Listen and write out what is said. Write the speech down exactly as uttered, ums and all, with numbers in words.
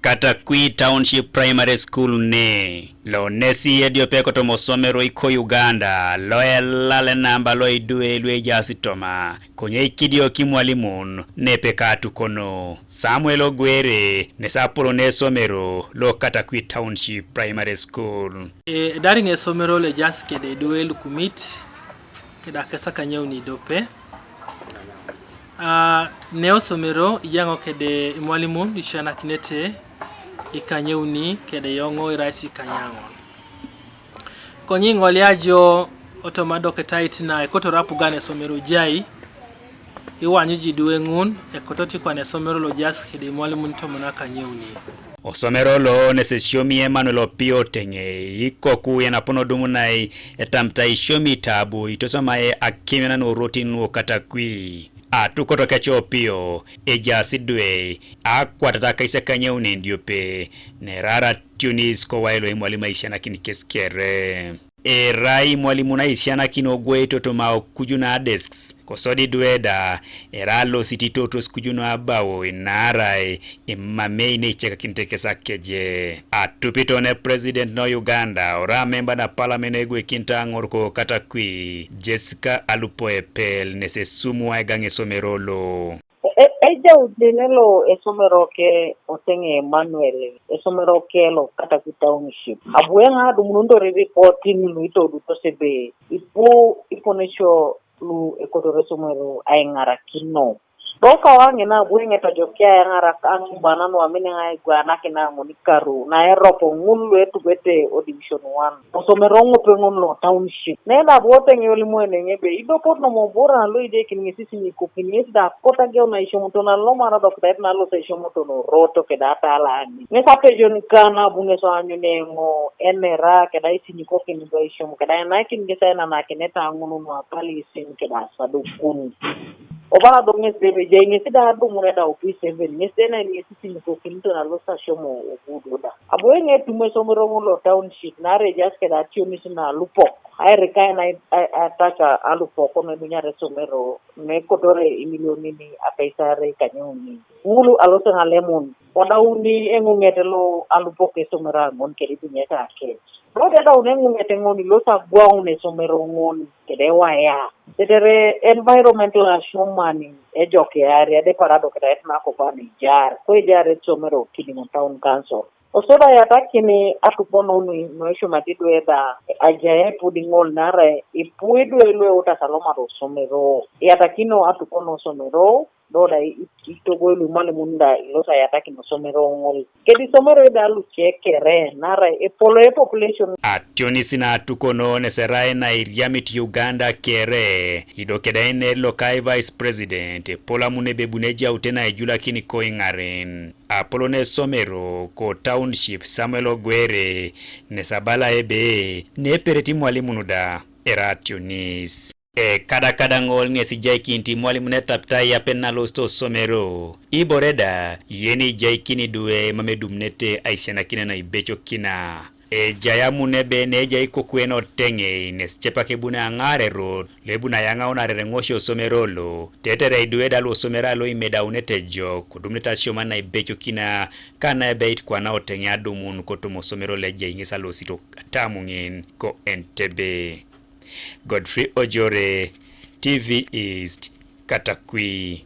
Katakwi Township Primary School ne lo nesi ediope kotoma osomero iko Uganda lo elal enamba lo idwe lu ejaasi toma konye ikidioki imwalimun nepe ka atukono. Samuel Ogwere nesi apolon esomero lo Katakwi Township Primary School. E, edariŋ esomero lo ejaasi kede idwe lukumit kede akais akanyauni idiope. A, ne osomero ijaŋo kede imwalimun isisianakinete ikanyauni kede eoŋ irais ikanyaŋon. Konye iŋolia jo otoma adoketait na ekotor apugan esomero ejai, iwanyu jo idwe ŋun, ekoto tikwan esomero lo ejaasi kede imwalimun tomon akanyauni. Osomero lo nesi esiomi Emmanuel Opio Oteŋei, ikoku yenapon odumunai etamit aisiomi taabu itosomae akiminan orotin nu o Katakwi. Atukot kec Opio ejaasi idwe akwatat akais akanyauni idiope, ne eraar ationis kowai lo imwalimun aisisianakin kes kere. Erai imwalimun aisisianakin ogwoi totoma okuju na desks, kosodi idwe da erai alosit itotos kuju nu abawoi naarai imamei ne icekakinit kes akeje. Atupito ne President na Uganda, orai amemba na Parliament na egwekinit aŋor ko Katakwi, Jessica Alupo Epel, nesi esumua egaŋ esomero lo. E-, e-, ejaut nen lo esomero ke Oteŋei Emmanuel, esomero ke lo Katakwi Township. Abu eoŋ adumununtor iripootin lu itodutos ebe ipu iponesio lu ekotor esomero aiŋarakino. Do kawaŋ ŋina abu eoŋ etojokia eŋarak akibana nu amin eoŋ aigwanakin ŋun ikaru na eropo ŋun lu etubete o Division one. Osomero ŋopeŋon lo township. Neda abu Oteŋei olimu eneŋ ebe idopot nomobora lo ideikin ŋesi isinyikokin ŋesi da akot ageun aisyomoton alomar adokitait na alosi aisyomoton oroto keda atalaani. Ŋesi apejon kan abu ŋesi aanyun eoŋ enera keda isinyikokin do aisyomo keda enaikin ŋesi ainanakineta ŋun nu apalisin keda asadukun. Obala do ŋesi da ebe ejai ŋesi da adumun eda opis ebe ŋesi da enai ŋesi isinyikokinito na alosi aisyomo obudo da. Abu eoŋ etum esomero ŋun lo township naarai ejaas keda ationis na alupok. Airikai na ai-, ai-, atak alupok nu edunyar esomero nu ekotore imilionin akaisarei kanyauni. Ŋul alosi eoŋ alemun kodauni eŋuŋet lo alupok esomero ŋun kede idunyete akec. Lo dedaun eŋuŋet ŋun ilosi agwaun esomero ŋun kede ewaya. Tetere environment lo asioman ejok eari edepar adoketait nakoban ijar ko ijar esomero kidiŋ town council. Kosodi ayatakin atukono nu nu esiomat idwe da ajai aipudi ŋol naarai ipu idwe lu eutas alomar osomero. Iyatakino atukono osomero do da i-, i-, itogoi lu imwalimun da ilosi ayatakin osomero ŋol. Kede isomero da luce kere naarai epolo epopulation. Ationis na atukono nesi erai na iriamit Uganda kere ido kede ainer loka Vice President epol amun ebe ebuni ejaute na ejulakin koiŋaren. Apolon esomero ko township Samuel Ogwere nesi abala ebe nepereti imwalimun da erai ationis. Ekadakada ŋol ŋesi ijaikinit imwalimun etapitai apen na alosit osomero. Ibore da yeni ijaikini idwe mam edumunete aisisianakin na ibecokina. Ejai amun ebe ne ejai ikoku en Oteŋei nesi cepak ebuni aŋaar erot lo ebuni ayaŋaunar ereŋosi osomero lo, tetere idwe da lu osomero alo imedaunete ejok kodumunete asioman na ibecokina, kana ebeit kwana Oteŋei adumun kotoma osomero lo ejai ŋesi alosit atamu ŋin ko Entebbe. Godfrey Ojore, T V East, Katakwi.